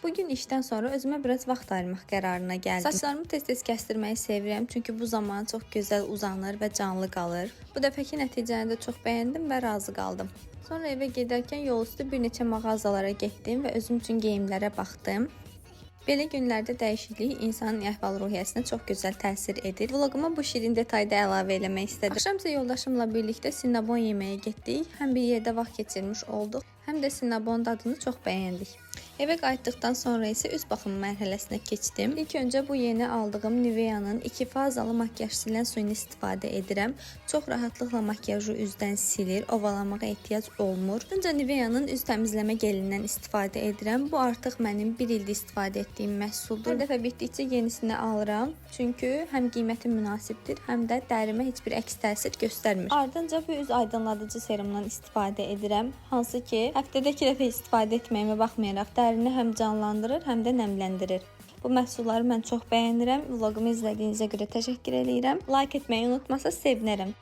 Bugün işdən sonra özümə biraz vaxt ayırmaq qərarına gəldim. Saçlarımı tez-tez kəsdirməyi sevirəm, çünki bu zaman çox gözəl uzanır və canlı qalır. Bu dəfəki nəticəni də çox bəyəndim və razı qaldım. Sonra evə gedərkən yol üstü bir neçə mağazalara getdim və özüm üçün geyimlərə baxdım. Belə günlərdə dəyişiklik insanın əhval-ruhiyyəsinə çox gözəl təsir edir. Vloquma bu şirin detayı da əlavə eləmək istədim. Axşam isə yoldaşımla birlikdə sinnabon yeməyə getdik. Həm bir yerdə vaxt keçirmiş olduq, həm də sinnabon dadını çox bəyəndik. Evə qayıtdıqdan sonra isə üz baxımı mərhələsinə keçdim. İlk öncə bu yeni aldığım Nivea-nın 2 fazalı makyaj silən suyunu istifadə edirəm. Çox rahatlıqla makyajı üzdən silir, ovalamağa ehtiyac olmur. Öncə Nivea-nın üz təmizləmə gelindən istifadə edirəm. Bu artıq mənim bir ildir istifadə etdiyim məhsuldur. Hər dəfə bitdikcə yenisini alıram. Çünki həm qiyməti münasibdir, həm də dərimə heç bir əks təsir göstərmir. Ardınca bu üz aydınladıcı serumdan istifadə edirəm. Hansı ki, həftədə 2 dəfə istifadə etməyimə baxmayaraq dərini həm canlandırır, həm də nəmləndirir. Bu məhsulları mən çox bəyənirəm. Vloqumu izlədiyinizə görə təşəkkür eləyirəm. Like etməyi unutmasanız sevinərəm.